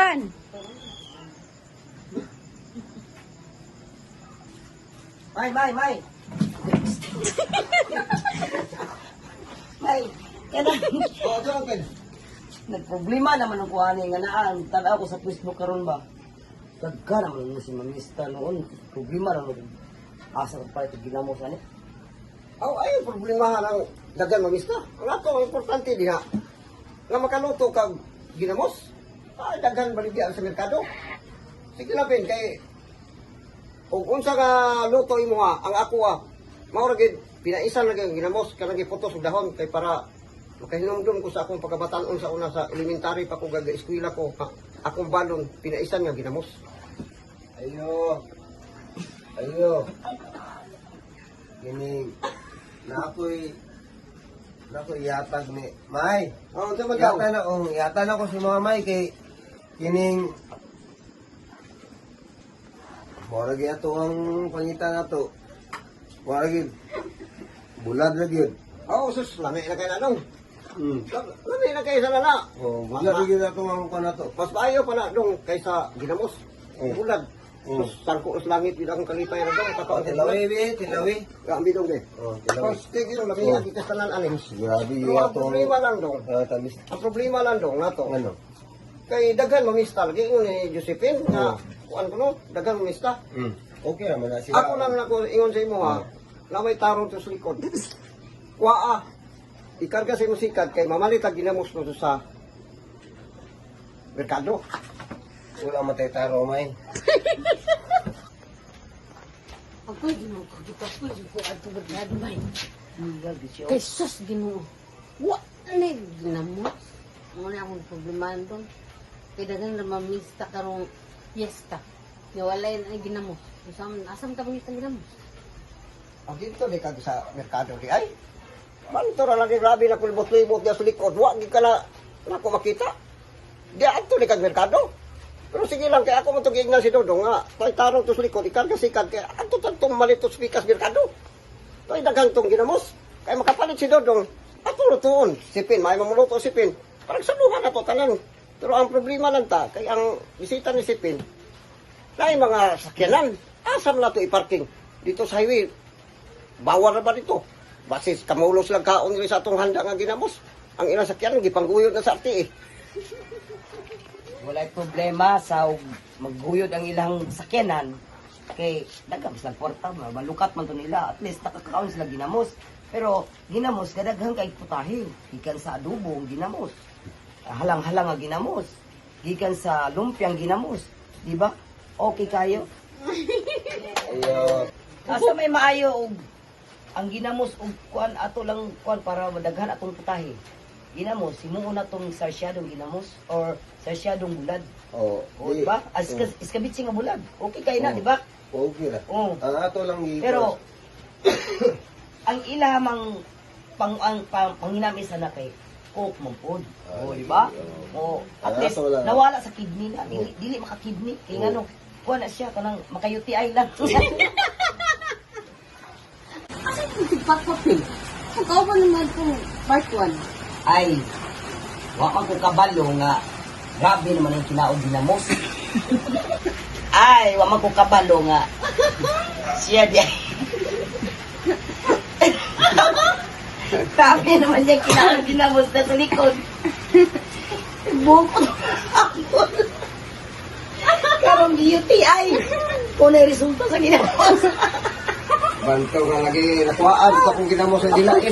One. May, may, may. May, kanang Oh, ito lang. Nagproblema naman ang kuha nga naan. Tanaw ko sa Facebook karon ba. Dagka naman mo si Mamista noon. Problema naman. Asa ka pa ito ginamos ani. Aw, ay problema ng dagan mamista. Ang ato ang importante diha. Nga makaluto kag ginamos. Ay daghan baligya sa merkado. Sige lang Ben, kay og unsa ka luto imo ha, ang ako ah. Mao ra gid pinaisan ra gyud ang ginamos kanang giputos og dahon kay para makahinumdum ko sa akong pagkabataon sa una sa elementary pa ko gaga eskwela ko ha, akong balon pinaisan nga ginamos. Ayo. Ayo. Kining na ako'y na ako'y yatag ni May. Oh, unsa man daw? Yata na kong yata na ko si mga May kay kining Mora gyud ato ang pangita nato. Mora gyud. Bulad ra gyud. Oh, sus, lami na kay nanong. Lami na kay sa lala. Oh, bulad ra gyud ato ang kuan nato. Mas maayo pa na dong kaysa ginamos. Oh. Bulag. Oh. Sus, sangko sa langit yun akong kalipay ra dong. Oh, Kakaon tilawi be, tilawi. Grabe dong eh. Oh, tilawi. Tapos tigil lami Oh. na kita tanan aning. Grabe Pero ang ato. problema lang dong. Ah, tamis. Ang problema lang dong nato. Ano? Kay daghan mamista lagi ingon ni Josephine nga Oh. kuan ko no, daghan mamista. Okay ra man na sila. Ako lang nako ingon sa imo ha. Oh. Na may tarong to sa likod. Kuaa. Ikarga sa imong sikad kay mamalit ang ginamos no sa merkado. Wala matay taro may. Ako, Ginoo ko. Kita ko, Ginoo ko. Ato berkado, bay. Kay sus, Ginoo. Wa na ginamos. Muna akong problema doon. Kay daghan na mamista karong piyesta. Nga wala yun ang ginamos. Asam, asam ka mangita ginamos. Ang dito di kag sa merkado di ay. Manto ra lagi grabe na kulbot-libot niya sa likod. Wa gid ka na nako makita. Di adto di kag merkado. Pero sige lang kay ako mo tugig na si Dodong nga. Tay tarong to sa likod ikarga sikad kay adto tadtong malito sa pikas merkado. Tay daghang tong ginamos. Kay makapalit si Dodong. Ato lutuon. Sipin, may mamuluto sipin. Parang saluhan na to tanan. Pero ang problema lang ta kay ang bisita ni Sipin na mga sakyanan. Asam na to i-parking dito sa highway. Bawal na ba dito? Basis kamulos lang kaon diri sa atong handa nga ginamos. Ang ilang sakyanan gipangguyod na sa RTA. Walay problema sa magguyod ang ilang sakyanan kay daghan sila kwarta, malukat man to nila, at least nakakaon sila ginamos. Pero ginamos kadaghan kay putahe, gikan sa adobo ang ginamos. Halang-halang ang ginamos. Gikan sa lumpiang ginamos, di ba? Okay kayo. Ayo. Asa may maayo og ang ginamos og kuan ato lang kuan para madaghan atong putahe. Ginamos, himuon na tong sarsyadong ginamos or sarsyadong bulad. Oh, O, di ba? As iskabitsi nga bulag. Okay kayo na, Oh. di ba? Okay ra. Oo. Ang ato lang gi Pero ang ilamang pang ang pang, panginami sa na kay coke man pod. Ah, O, di ba? oo. O, at Ang least ato lang. nawala sa kidney na. Dili, Oo. dili maka-kidney. Kay Oo. ngano, kuha na siya kanang maka-UTI lang. Asa yung tigpakpapil? Pagkauban naman itong part 1. Ay, wa man ko kabalo nga grabe naman ang kinaog ginamos. Ay, wa man ko kabalo nga siya di. Grabe naman niya kinaog ginamos na sa likod. Bukod. Karong UTI. Kung na resulta sa ginamos. Banto nga lagi nakuhaan sa akong ginamos sa dilain.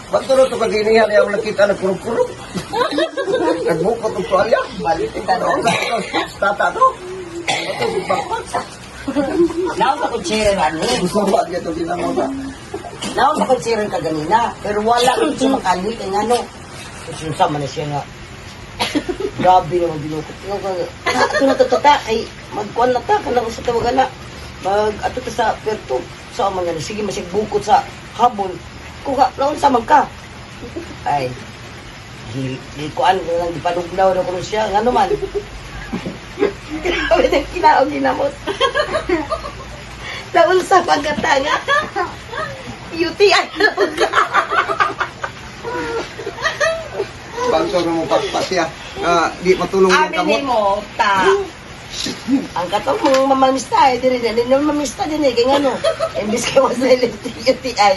Banto na to kaginihan ayaw nakita nagkurog-kurog. Nagbukot og tuwalya. Balik kita Oo, doon. tata to. Ito si Bakbat. Naon sa kutsere ano? Gusto ba niya ito ginamos ha? Naon sa kutsere ka ganina, pero wala ko siya makali kay ngano. Unsa man na siya nga. Grabe naman binukot. Nga ka, ato na to ta kay magkuan na ta kanang sa tawag na. Mag ato ta sa Puerto. Sa man nga sige masig bukot sa habol. Kuha naon sa man ka. Ay. Di, di kuan ko lang gipanugnaw na kuno siya ngano man. Grabe na kinaog ginamot. Naunsa pagkatanga. UTI na po ka. Banto na mo pakpa siya. Ah, di matulong yung Amin kamot. mo, ta. Ang katong mong mamamista eh, diri din, din mamamista din eh, kaya nga no. Imbis ka mo sa UTI.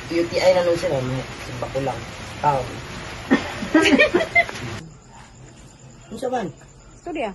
UTI na nun sila, simba ko lang. Tao. Unsa man? Storya.